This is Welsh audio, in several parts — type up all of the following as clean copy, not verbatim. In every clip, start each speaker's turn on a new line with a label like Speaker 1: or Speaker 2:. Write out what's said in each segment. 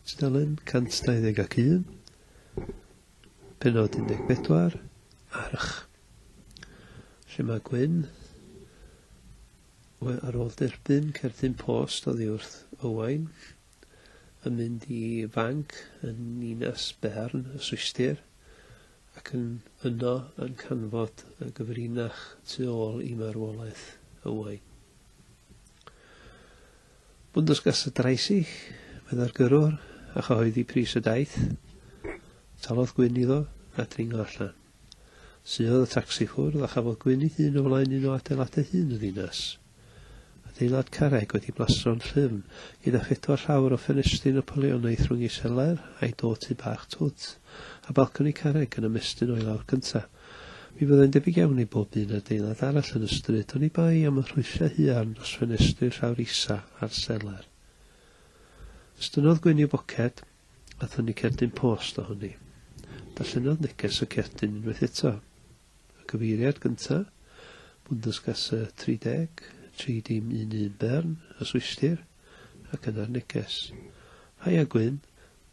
Speaker 1: Tudalen 121, pennod 14, Arch, lle mae Gwyn, ar ôl derbyn cerdyn post oddi wrth Owain, yn mynd i fanc yn ninas Bern, y Swistir, ac yn yno yn canfod y gyfrinach tu ôl i marwolaeth Owain. Bundesgasse 30, meddai'r gyrrwr, a chyhoeddi pris y daith. Talodd Gwyn iddo, a dringo allan. Suodd y tacsi ffwrdd a chafodd Gwyn ei hun o flaen un o adeiladau hŷn y ddinas. Adeilad carreg wedi blastro'n llyfn, gyda phedwar llawr o ffenestri Napoleonaidd rhwng ei seler a'i do tŷ bach twt, a balconi carreg yn ymestyn o'i lawr gyntaf. Mi fyddai'n debyg iawn i bob un adeilad arall yn y stryd, oni bai am y rhwyllau haearn dros ffenestri'r llawr isa a'r seler. Estynnodd Gwyn i'w boced, a thynnu cerdyn post ohoni. Darllenodd neges y cerdyn unwaith eto. Y cyfeiriad gynta, Bundesgasse 30, 3011 Bern, y Swistir, ac yna'r neges. Haia Gwyn,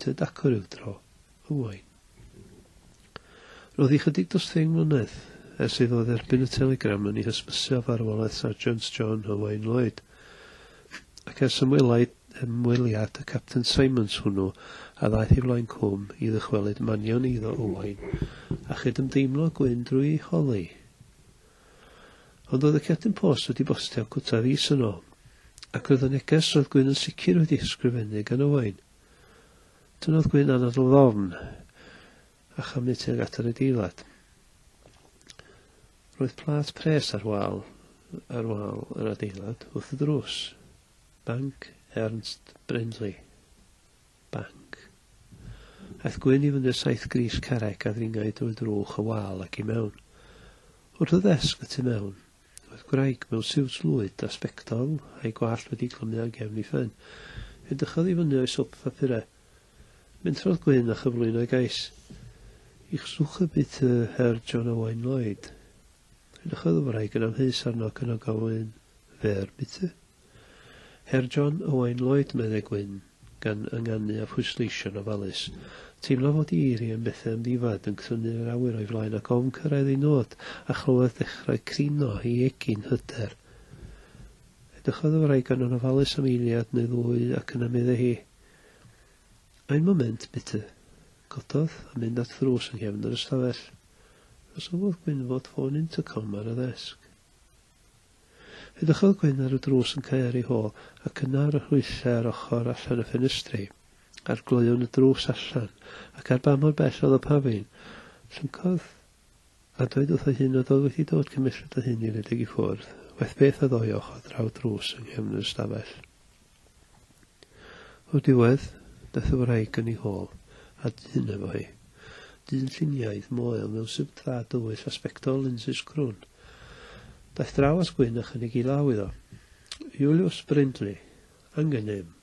Speaker 1: tyd acw ryw dro, Owain. Roedd hi chydig dros ddeng mlynedd ers iddo dderbyn y telegram yn ei hysbysu o farwolaeth Sarjant John Owain Lloyd, ac ers ymwelai ymweliad y Capten Simons hwnnw a ddaeth i Flaen Cwm i ddychwelyd manion eiddo Owain a chydymdeimlo Gwyn drwy ei holi. Ond oedd y cerdyn post wedi bostio cwta fis yn ôl, ac roedd y neges roedd Gwyn yn sicr wedi ysgrifennu gan Owain. Tynnodd Gwyn anadl ddofn a chamu tuag at yr adeilad. Roedd plât pres ar wal ar wal yr adeilad wrth y drws. Banc Ernst Brindley. Banc. Aeth Gwyn i fyny'r saith gris carreg a ddringai drwy drwch y wal ac i mewn. Wrth y ddesg y tu mewn, roedd gwraig mewn siwt lwyd a sbectol a'i gwallt wedi glymu ar gefn ei phen. Edrychodd i fyny o'i swp papurau. Mentrodd Gwyn a chyflwyno ei gais. Ich suche bitte Herr John Owain Lloyd. Edrychodd y wraig yn amheus arno ac yna gofyn, Wer bitte? Herr John Owain Lloyd, meddai Gwyn, gan ynganu a phwysleisio'n ofalus. Teimlo fod ei eiriau yn bethau amddifad, yn crynu yr awyr o'i flaen ac ofn cyrraedd ei nod, a chlywodd ddechrau crino ei egin hyder. Edrychodd y wraig arno'n ofalus am eiliad neu ddwy ac yna meddai hi, Ein Moment, bitte. Cododd a mynd at ddrws yng nghefn yr ystafell. Fe sylwodd Gwyn fod ffôn intercom ar y ddesg. Edrychodd Gwyn ar y drws yn cau ar ei hôl, ac yna ar y rhwyllau ar ochr allan y ffenestri, ar gloeon y drws allan, ac ar ba mor bell oedd y pafin. Llyncodd a dweud wrth ei hun nad oedd wedi dod cyn belled â hyn i redeg i ffwrdd, waeth beth a ddoi ochr draw drws yng nghefn yr ystafell. O'r diwedd, daeth y wraig yn ei hôl, a dyn efo hi. Dyn lluniaidd, moel, mewn siwt dda dywyll a sbectol linsys crwn. Daeth draw at Gwyn a chynnig ei law iddo. Julius Brindley, angenehm.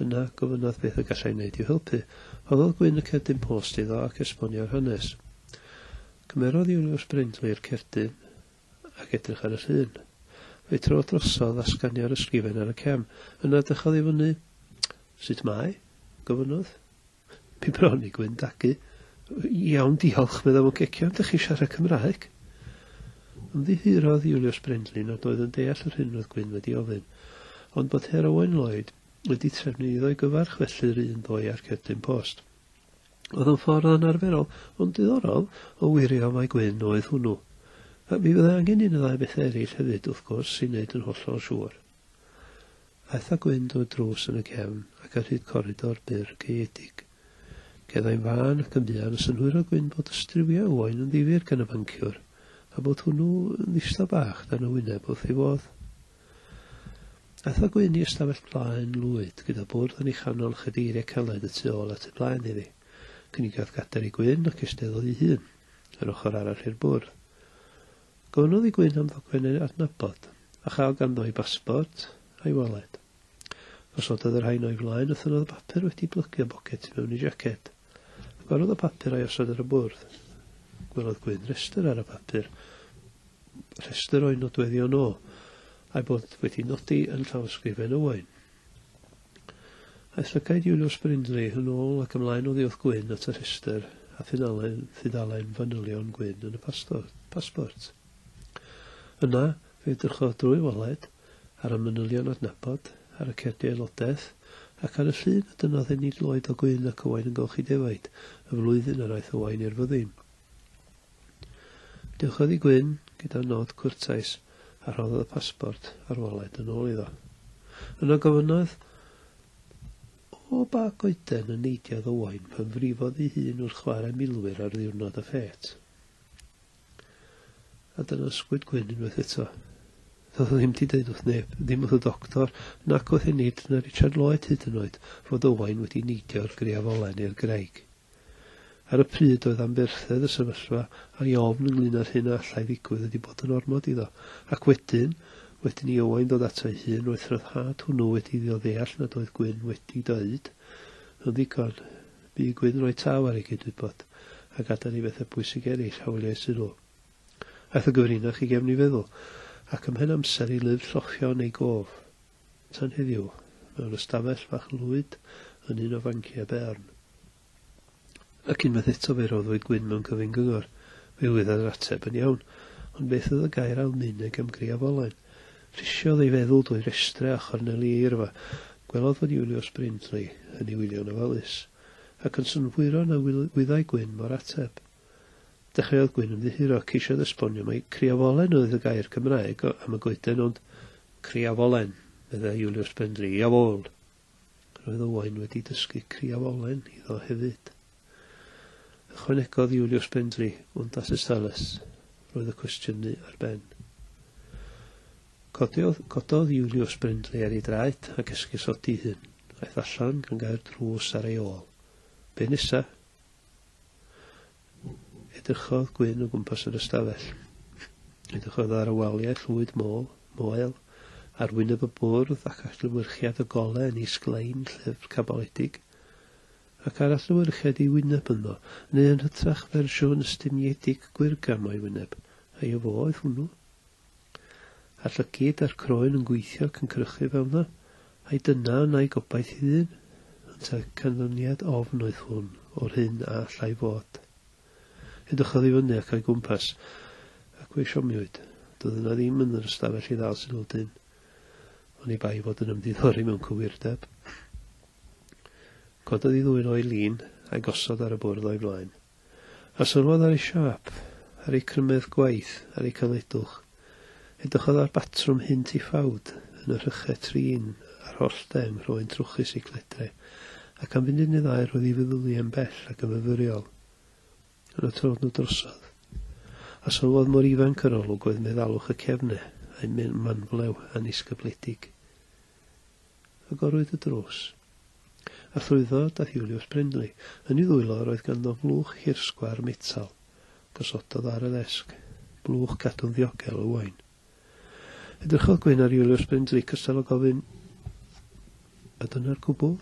Speaker 1: Yna, gofynnodd beth y gallai wneud i'w helpu. Rhoddodd Gwyn y cerdyn post iddo ac esbonio'r hanes. Cymerodd Julius Brindley'r cerdyn ac edrych ar y llun. Fe'i trodd drosodd a sganio'r ysgrifen ar y cefn. Yna edrychodd i fyny. Sut mae? gofynnodd. Bu bron i Gwyn dagu. Iawn, diolch, meddai fo'n gecio, ydych chi'n siarad Cymraeg? Ymddiheurodd Julius Brindley nad oedd yn deall yr hyn roedd Gwyn wedi ofyn, ond bod Herr Owain Lloyd wedi trefnu iddo'i gyfarch felly'r un ddoe â'r cerdyn post. Oedd yn ffordd anarferol, ond diddorol, o wirio mai Gwyn oedd hwnnw. Mi fyddai angen un neu ddau beth eraill hefyd, wrth gwrs, i wneud yn hollol siŵr. Aeth â Gwyn drwy'r drws yn y cefn ac ar hyd coridor byr caeëdig. Cerddai'n fân ac yn fuan y synhwyrodd Gwyn bod ystriwiau Owain yn ddifyr gan y banciwr, a bod hwnnw yn ddistaw bach dan y wyneb wrth ei fodd. Aeth â Gwyn i ystafell blaen lwyd, gyda bwrdd yn ei chanol a chadeiriau caled y tu ôl a tu blaen iddi. Cynigiodd gadair i Gwyn ac eisteddodd ei hun, yr ochr arall i'r bwrdd. Gofynnodd i Gwyn am ddogfen ei adnabod, a chael ganddo ei basbort a'i waled. Gosododd y rhain o'i flaen a thynnodd y papur wedi blygu o boced tu mewn ei jiaced. Agorodd y papur a'i osod ar y bwrdd. Gwelodd Gwyn restr ar y papur, rhestr o'i nodweddion o, a'i bod wedi nodi yn llawysgrifen Owain. Aeth llygaid Julius Brindley yn ôl ac ymlaen oddi wrth Gwyn at y rhestr a thudalen, thudalen fanylion Gwyn yn y pasbort. Yna, fe edrychodd drwy waled ar y manylion adnabod, ar y cerdiau aelodaeth, ac ar y llun a dynnodd Enid Lloyd o Gwyn ac Owain yn golchi defaid, y flwyddyn yr aeth Owain i'r fyddin. Diolchodd i Gwyn gyda nod cwrtais a rhoddodd y pasbort a'r waled yn ôl iddo. Yna gofynnodd, O ba goeden y neidiodd Owain pan frifodd ei hun wrth chwarae milwyr ar ddiwrnod y ffêt? A dyna ysgwyd Gwyn unwaith eto. Doedd o ddim 'di deud wrth neb, ddim wrth y doctor, nac wrth Enid na Richard Lloyd hyd yn oed, fod Owain wedi neidio'r griafolen i'r graig. Ar y pryd oedd anferthedd y sefyllfa a'i ofn ynglŷn â'r hyn a allai ddigwydd wedi bod yn ormod iddo, ac wedyn, wedyn i Owain ddod ato ei hun, roedd rhyddhad hwnnw wedi iddo ddeall nad oedd Gwyn wedi dweud yn ddigon. Bu i Gwyn roi taw ar ei gydwybod, a gadael i bethau pwysig eraill hawlio ei sylw. Aeth y gyfrinach i gefn ei feddwl, ac ymhen amser i lyfr llochion ei gof. Tan heddiw, mewn ystafell fach lwyd yn un o fanciau Bern. Ac unwaith eto fe roddwyd Gwyn mewn cyfyng gyngor. Fe wyddai yr ateb yn iawn, ond beth oedd y gair Almaeneg am griafolen? Rhisiodd ei feddwl drwy restrau a chorneli eirfa. Gwelodd fod Julius Brindley yn ei wylio'n ofalus, ac yn synhwyro na wyddai Gwyn mo'r ateb. Dechreuodd Gwyn ymddiheuro, ceisiodd esbonio mai criafolen oedd y gair Cymraeg am y goeden, ond Criafolen, meddai Julius Brindley, jawohl! Roedd Owain wedi dysgu criafolen iddo hefyd. Ychwanegodd Julius Brindley, und das ist alles. Roedd y cwestiynu ar ben. Codiodd, cododd Julius Brindley ar ei draed ac esgusodi ei hun. Aeth allan gan gau'r drws ar ei ôl. Be nesa? Edrychodd Gwyn o gwmpas yr ystafell. Edrychodd ar y waliau llwyd môl, moel, ar wyneb y bwrdd ac adlewyrchiad y golau yn ei sglein llyfr caboledig, ac ar adlewyrchiad ei wyneb ynddo, neu yn hytrach fersiwn ystumiedig gwyrgam o'i wyneb, ai y fo oedd hwnnw? A'r llygid a'r croen yn gweithio ac yn crychu fel 'na, ai dyna yna'i gobaith i ddyn? Yntau canlyniad ofn oedd hwn o'r hyn a allai fod. Edrychodd i fyny ac o'i gwmpas, ac fe'i siomiwyd. Doedd yna ddim yn yr ystafell i ddal sylw dyn, oni bai fod yn ymddiddori mewn cywirdeb. Cododd ei ddwylo o'i lin a'i gosod ar y bwrdd o'i flaen. A sylwodd ar ei siâp, ar ei crymedd gwaith, ar ei caledwch. Edrychodd ar batrwm hynt ei ffawd yn y rhychau trin a'r hollt yng nghroen trwchus ei cledre, ac am funud neu ddau roedd ei feddyliau'n bell ac yn fyfyriol. Yna trodd nhw drosodd. A sylwodd mor ifanc yr olwg oedd meddalwch y cefne, a'i manflew annisgybledig. Agorwyd y drws. A thrwyddo daeth Julius Brindley. Yn ei ddwylo roedd ganddo flwch hirsgwar metal. Gosododd ar y ddesg. Blwch cadw'n ddiogel Owain. Edrychodd Gwyn ar Julius Brindley cystal o gofyn, A dyna'r cwbl?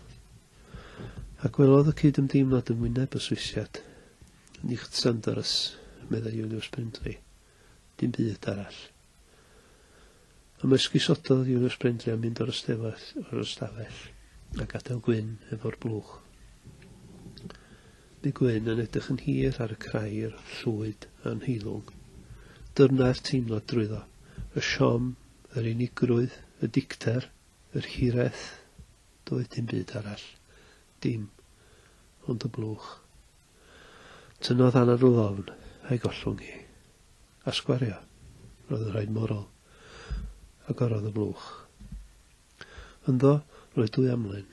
Speaker 1: A gwelodd y cyd-ymdeimlad yn wyneb y Swisiad. Nichts anderes, meddai Julius Brindley. Dim byd arall. Ymesgusododd Julius Brindley a mynd o'r ystafell, o'r ystafell a gadael Gwyn efo'r blwch. Bu Gwyn yn edrych yn hir ar y crair llwyd anheilwng. Dyrnai'r teimlad drwyddo, y siom, yr unigrwydd, y dicter, yr hiraeth, doedd dim byd arall, dim, ond y blwch. Tynnodd anadl ddofn, a'i gollwng hi. A sgwario, roedd yn rhaid morol. Agorodd y blwch. Ynddo, roedd dwy amlen,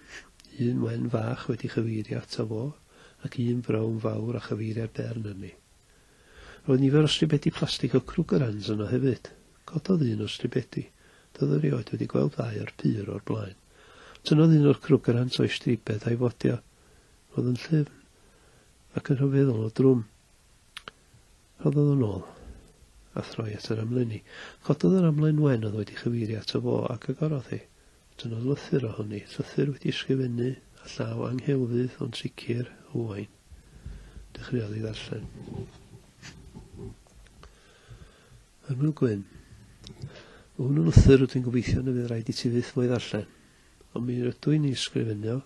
Speaker 1: un wen fach wedi chyfeirio ato fo, ac un frown fawr â chyfeiriad Bern arni. Roedd nifer o stribedi plastig o Krugerrands yno hefyd. Cododd un o'r stribedi. Doedd o erioed wedi gweld ddau o'r pur o'r blaen. Tynnodd un o'r Krugerrands o'i stribed a'i fodio. Roedd yn llyfn, ac yn rhyfeddol o drwm. Rhoddodd o'n ôl, a throi at yr amlenni. Cododd yr amlen wen oedd wedi chyfeirio ato fo ac agorodd hi. Tynnodd lythyr ohoni, llythyr wedi ysgrifennu â llaw anghelfydd ond sicr, Owain. Dechreuodd ei ddarllen. Annwyl Gwyn, Mae hwn yn lythyr rydw i'n gobeithio na fydd rhaid i ti fyth mo'i ddarllen. Ond mi rydw i'n ei ysgrifennu o.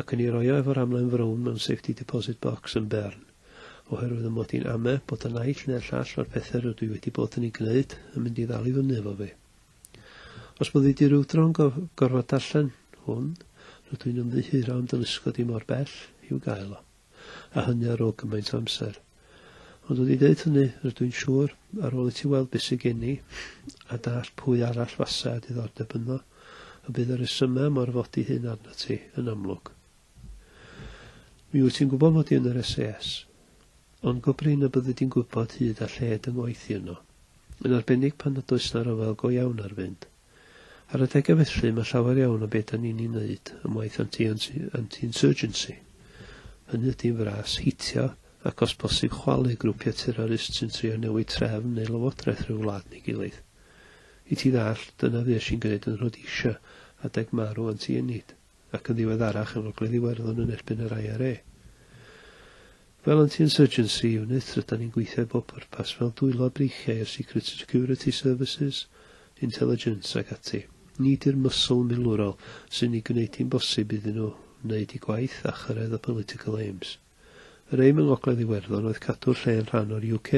Speaker 1: Ac yn ei roi o efo'r amlen frown mewn safety deposit box yn Bern, oherwydd y mod i'n ame bod y naill neu'r llall o'r pethau rydw i wedi bod yn ei gwneud yn mynd i ddal i fyny efo fi. Os byddi di rywdro yn gorfod darllen hwn, rydw i'n ymddiheuro am dy lusgo di mor bell i'w gael o, a hynny ar ôl gymaint o amser. Ond wedi dweud hynny, rydw i'n siŵr, ar ôl i ti weld beth sydd gen i, a dallt pwy arall fasa â diddordeb ynddo, y bydd y rhesymau am orfodi hyn arnat ti yn amlwg. Mi wyt ti'n gwybod mod i yn yr SAS, ond go brin y byddi di'n gwybod hyd a lled yng ngwaith i yno, yn arbennig pan nad oes 'na ryfel go iawn ar fynd. Ar adegau felly, mae llawer iawn o be 'dan ni'n ei wneud yn waith anti-insurgency. Hynny ydy, yn fras, hitio ac os posib chwalu grwpiau terrorist sy'n trio newid trefn neu lywodraeth rhyw wlad neu gilydd. I ti ddallt, dyna fues i'n gwneud yn Rhodesia adeg marw Anti Enid, ac yn ddiweddarach yng Ngogledd Iwerddon yn erbyn yr IRA. Fel Anti-Insurgency Unit, rydan ni'n gweithio i bob pwrpas fel dwylo a breichiau i'r Secret Security Services, Intelligence ac ati. Ni 'di'r muscle milwrol sy'n ei gwneud hi'n bosib iddyn nhw wneud eu gwaith a chyrraedd y political aims. Yr aim yng Ngogledd Iwerddon oedd cadw'r lle yn rhan o'r UK.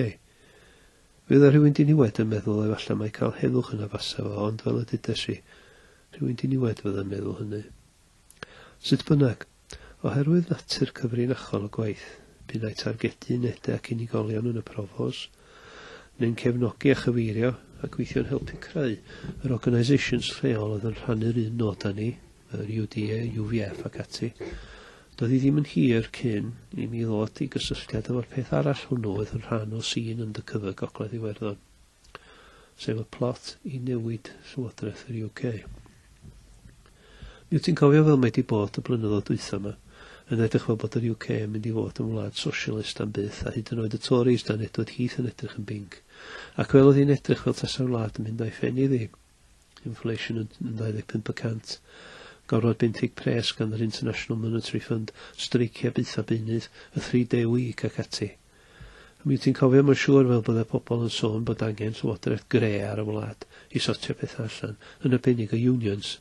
Speaker 1: Fe fydda rhywun diniwed yn meddwl efallai mai cael heddwch yna fasa fo, ond fel y dudes i, rhywun diniwed fydda'n meddwl hynny. Sut bynnag, oherwydd natur cyfrinachol y gwaith, p'un ai targedu unedau ac unigolion yn y Provos, neu'n cefnogi a chyfeirio ac weithio'n helpu creu yr organisations lleol oedd yn rhannu'r un nod â ni, yr UDA, UVF ac ati, Doedd hi ddim yn hir cyn i mi ddod i gysylltiad efo'r peth arall hwnnw oedd yn rhan o sîn undercover Gogledd Iwerddon, sef y plot i newid Llywodraeth yr UK. Mi wyt ti'n cofio fel mae 'di bod y blynyddoedd dwytha 'ma, yn edrych fel bod yr UK yn mynd i fod yn wlad socialist am byth, a hyd yn oed y Tories dan Edward Heath yn edrych yn binc. Ac fel oedd hi'n edrych fel tasa'r wlad yn mynd a'i phen iddi. Inflation yn 25 y cant, gorfod benthyg pres gan yr International Monetary Fund, streiciau byth a beunydd, y Three Day Week ac ati. A mi wyt ti'n cofio mae'n siŵr fel bydde pobl yn sôn bod angen llywodraeth gre ar y wlad i sortio pethau allan, yn arbennig y unions.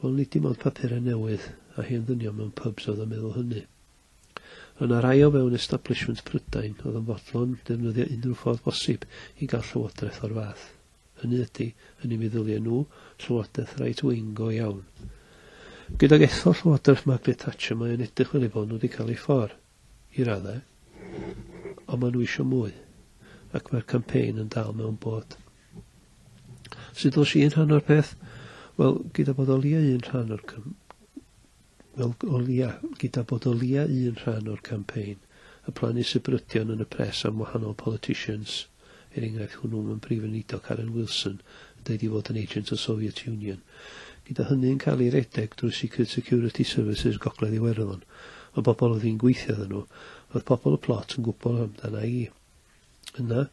Speaker 1: Wel, nid dim ond papurau newydd a hen ddynion mewn pubs oedd yn meddwl hynny. Yna rai o fewn establishment Prydain oedd yn fodlon defnyddio unrhyw ffordd bosib i gael llywodraeth o'r fath. Hynny ydy, yn eu meddyliau nhw, llywodraeth right wing go iawn. Gydag ethol llywodraeth Margaret Thatcher mae o'n edrych fel eu bod nhw wedi cael eu ffordd, i raddau, ond maen nhw eisiau mwy, ac mae'r campaign yn dal mewn bod. Sut dos i yn rhan o'r peth? Wel, gyda bod o leia un rhan o'r Wel, o leia, gyda bod o leia un rhan o'r campaign, y plannu sibrydion yn y press am wahanol politicians, er enghraifft hwnnw mewn Prif Weinidog Karen Wilson yn deud ei fod yn agent o Soviet Union, gyda hynny yn cael ei redeg drwy Secret Security Services Gogledd Iwerddon, y bobl oedd hi'n gweithio iddyn nhw, oedd pobl y plot yn gwybod amdana i. Yna,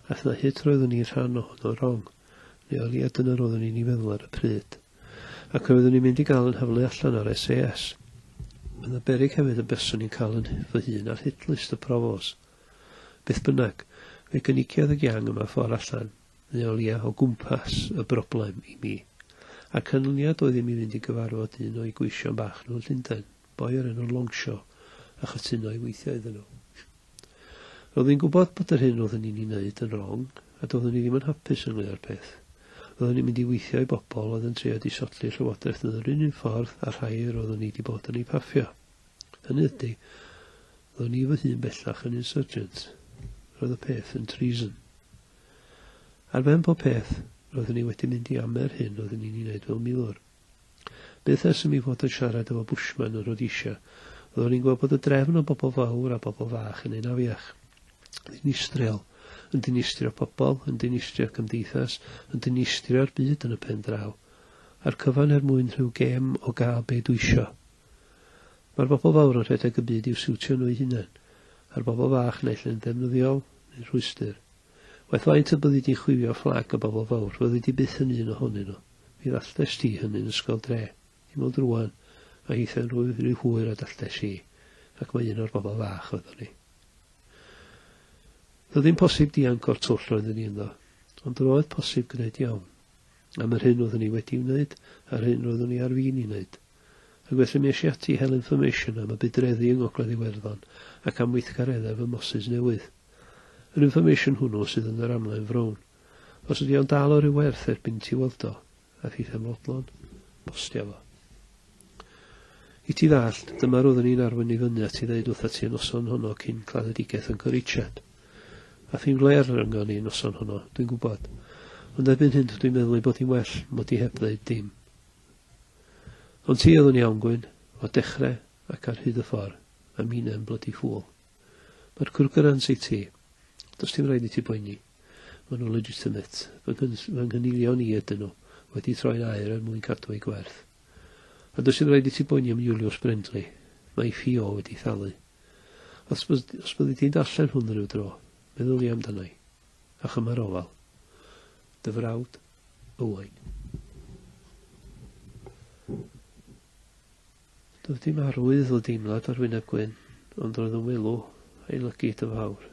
Speaker 1: aeth 'na hyd roeddwn i'n rhan ohono rong, neu o leia dyna roeddwn i'n ei feddwl ar y pryd. Ac roeddwn i'n mynd i gael yn nhaflu allan o'r SAS. Mae 'na beryg hefyd y buaswn i'n cael yn fy hun ar hit list y Provos. Beth bynnag, fe gynigiodd y giang yma ffordd allan, neu o leia o gwmpas y broblem, i mi. A'r canlyniad oedd i mi fynd i gyfarfod un o'u gweision bach nhw yn Llundain, boi o'r enw Longshaw, a chytuno i weithio iddyn nhw. Roeddwn i'n gwybod bod yr hyn roeddwn i'n ei wneud yn rong, a doeddwn i ddim yn hapus ynglŷn â'r peth. Roeddwn i'n mynd i weithio i bobl oedd yn trio disodli'r llywodraeth yn yr un un ffordd â'r rhai yr oeddwn i 'di bod yn eu paffio. Hynny ydy, roeddwn i fy hun bellach yn insurgent. Roedd y peth yn treason. Ar ben pob peth, roeddwn i wedi mynd i ame'r hyn oeddwn i'n ei wneud fel milwr. Byth ers i mi fod yn siarad efo Bushman yn Rhodesia, roeddwn i'n gweld bod y drefn o bobl fawr a bobl fach yn un afiach. Ddinistriol. Yn dinistrio pobl, yn dinistrio cymdeithas, yn dinistrio'r byd yn y pen draw. A'r cyfan er mwyn rhyw gêm o gael be dwi isio. Mae'r bobl fawr yn rhedeg y byd i'w siwtio nhw'u hunain, a'r bobl fach naill ai'n ddefnyddiol neu'n rhwystr. Waeth faint y byddi di'n chwifio fflag y bobl fawr, fyddi di byth yn un ohonyn nhw. Mi ddalltes di hynny'n ysgol dre. Dim ond rŵan, a hithau'n rhy, rhy hwyr a dalltes i, ac mae un o'r bobl fach oeddwn i. Doedd ddim posib dianc o'r twll roeddwn i ynddo, ond roedd posib gwneud iawn am yr hyn oeddwn i wedi wneud a'r hyn roeddwn i ar fin ei wneud. Ac felly mi es i ati i hel information am y budreddi yng Ngogledd Iwerddon ac am weithgareddau fy mosses newydd. Yr information hwnnw sydd yn yr amlen frown. Os ydi o'n dal o ryw werth erbyn ti weld o, a thitha'n fodlon, postia fo. I ti ddallt, dyma roeddwn i'n arwain i fyny at i ddeud wrtha ti y noson honno cyn claddedigaeth Uncle Richard. Ath hi'n flêr rhyngon ni y noson honno, dwi'n gwybod. Ond erbyn hyn dwi'n meddwl ei bod hi'n well mod i heb ddeud dim. Ond ti oedd yn iawn, Gwyn, o dechrau ac ar hyd y ffordd, a minnau'n blydi ffŵl. Mae'r Krugerrands i ti. Does dim rhaid i ti boeni. Maen nhw'n legitimate. Fy nghynilion i ydyn nhw, wedi troi'n aur er mwyn cadw eu gwerth. A does dim rhaid i ti boeni am Julius Brindley. Mae ei ffi o wedi thalu. Os, os byddi di'n darllen hwn rhyw dro, meddylia amdana i. A chymar ofal. Dy frawd, Owain. Doedd dim arwydd o deimlad ar wyneb Gwyn, ond roedd yn welw a'i lygid yn fawr.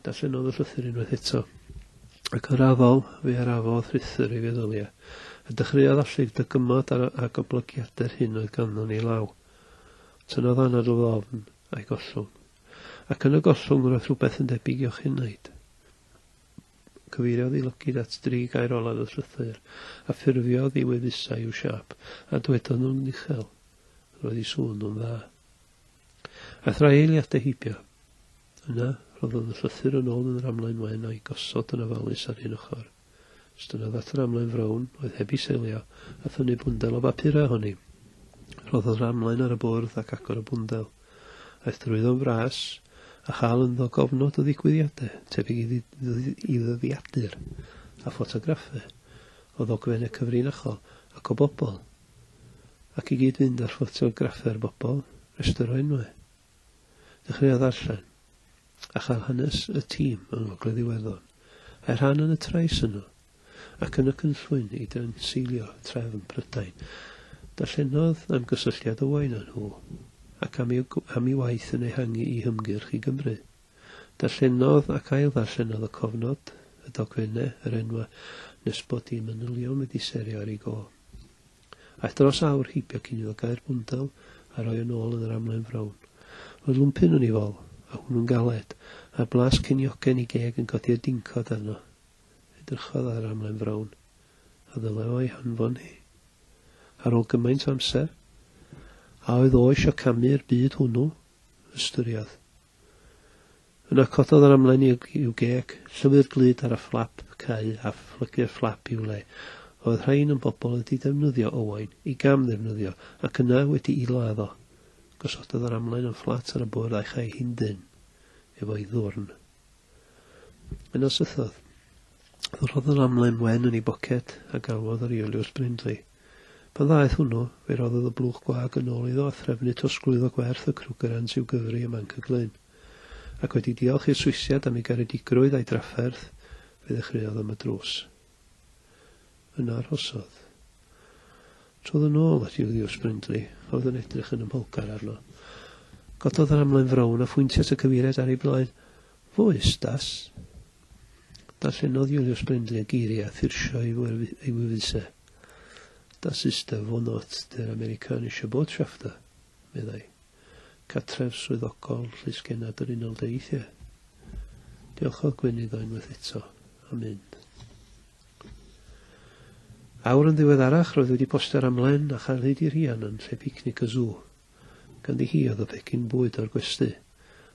Speaker 1: Darllenodd y llythyr unwaith eto, ac yn raddol fe arafodd rhuthr ei feddyliau, a dechreuodd allu dygymod ar â goblygiadau'r hyn oedd ganddo yn ei law. Tynnodd anadl ddofn, a'i gollwng. Ac yn y gollwng roedd rhywbeth yn debyg i ochenaid. Cyfeiriodd ei lygid at dri gair olaf y llythyr, a ffurfiodd ei wefusau i'w siâp, a dwedodd nhw'n uchel. Roedd ei sŵn nhw'n dda. Aeth rai eiliadau heibio. Yna, rhoddodd y llythyr yn ôl yn yr amlen wen a'i gosod yn ofalus ar un ochr. Estynnodd at yr amlen frown, oedd heb ei selio, a thynnu bwndel o bapurau ohoni. Rhoddodd yr amlen ar y bwrdd ac agor y bwndel. Aeth drwyddo'n fras, a chael ynddo gofnod o ddigwyddiadau tebyg i ddyddiadur a ffotograffau, o ddogfennau cyfrinachol ac o bobl, ac i gyd fynd â'r ffotograffau'r bobl, rhestr o enwau. Dechreuodd ddarllen, a chael hanes y tîm yng Ngogledd Iwerddon, a'i rhan yn y trais yno, ac yn y cynllwyn i danseilio trefn Prydain. Darllenodd am gysylltiad Owain â nhw, ac am ei, am ei waith yn ehangu i hymgyrch i Gymru. Darllenodd ac ail-ddarllenodd y cofnod, y dogfennau, yr enwau, nes bod ei manylion wedi serio ar ei go. Aeth dros awr heibio cyn iddo gau'r bwndel a rhoi yn ôl yn yr amlen frown. Roedd lwmpyn yn ei fol, a hwnnw'n galed, a'r blas ceniogen ei geg yn codi dincod arno. Edrychodd ar yr amlen frown, a ddylai o'i hanfon hi. Ar ôl gymaint o amser, a oedd o eisiau camu i'r byd hwnnw? Ystyriodd. Yna cododd yr amlen i'w geg, llyfu'r glud ar y fflap cau a phlygu'r fflap i'w le. Oedd rhain yn bobl wedi defnyddio Owain i gam ddefnyddio ac yna wedi'i ladd o. Gosododd yr amlen yn fflat ar y bwrdd a'i chau hi'n dynn efo'i ddwrn. Yna sythodd. Rhoddodd yr amlen wen yn ei boced a galwodd ar Julius Brindley. Pan ddaeth hwnnw, fe roddodd y blwch gwag yn ôl iddo a threfnu trosglwyddo gwerth y Krugerrands i'w gyfri ym Manc y Glyn. Ac wedi diolch i'r Swisiad am ei garedigrwydd a'i drafferth, fe ddechreuodd am y drws. Yna arhosodd. Trodd yn ôl at Julius Brindley, a oedd yn edrych yn ymholgar arno. Cododd yr amlen frown a phwyntio at y cyfeiriad ar ei blaen. Wo ist das? Darllenodd Julius Brindley y geiriau a thursio ei wefusau. Das ist der Wohnort der amerikanische Botschafter, meddai. Cartref swyddogol llysgennad yr Unol Daleithiau. Diolchodd Gwyn iddo unwaith eto, a mynd. Awr yn ddiweddarach roedd wedi postio'r amlen a chael hyd i Rhian yn lle picnic y sw. Ganddi hi oedd y pecyn bwyd o'r gwesty.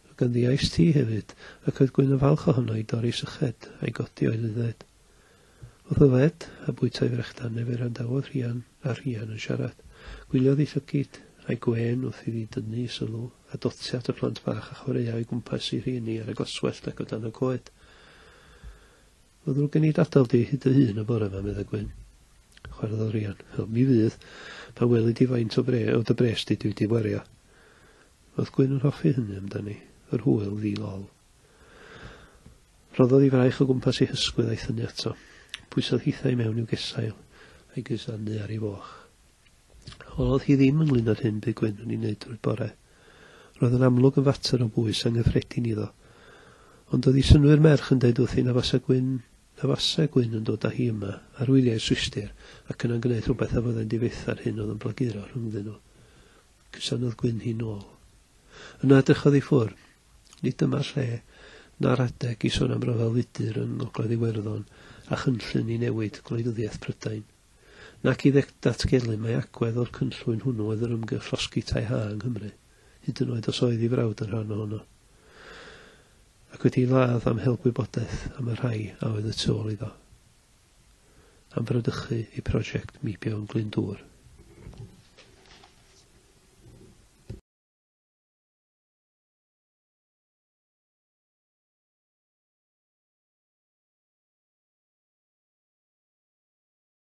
Speaker 1: Roedd ganddi iced tea hefyd, ac oedd Gwyn yn falch ohono i dorri syched a'i godi o'i ludded. Wrth yfed, a bwyta'i frechdan, efe wrandawodd Rhian a Rhian yn siarad. Gwyliodd ei llygid, rhai gwên wrth iddi dynnu sylw a dotio at y plant bach a chwaraeai o'i gwmpas ei rhieni ar y glaswellt ac o dan y coed. Mae'n ddrwg gen i d'adael di hyd dy hun y bore yma, meddai Gwyn. Chwarddodd Rhian. Wel, mi fydd, pan weli di faint o bre, o dy bres di dwi di wario. Roedd Gwyn yn hoffi hynny amdani, yr hwyl ddi-lol. Rhoddodd ei fraich o gwmpas ei hysgwydd a'i thynnu ato. Pwysodd hithau i mewn i'w gesail, a'i gusanu ar ei foch. Holodd hi ddim ynglŷn â'r hyn bu Gwyn yn ei wneud drwy'r bore. Roedd yn amlwg yn fater o bwys anghyffredin iddo. Ond doedd ei synnwyr merch yn deud wrthi na fasa Gwyn na fasa Gwyn yn dod â hi yma ar wyliau'r Swistir ac yna'n gwneud rhywbeth a fyddai'n difetha'r hyn oedd yn blaguro rhyngddyn nhw. Cusanodd Gwyn hi nôl. Yna edrychodd i ffwr. Nid dyma'r lle na'r adeg i sôn am ryfel fudur yng Ngogledd Iwerddon a chynllun i newid gwleidyddiaeth Prydain. Nac i ddatgelu mai agwedd o'r cynllwyn hwnnw oedd yr ymgyrch llosgi tai ha yng Nghymru, hyd yn oed os oedd ei frawd yn rhan ohono. Ac wedi ei ladd am hel gwybodaeth am y rhai a oedd y tu ôl iddo. Am fradychu ei prosiect Meibion Glyndŵr.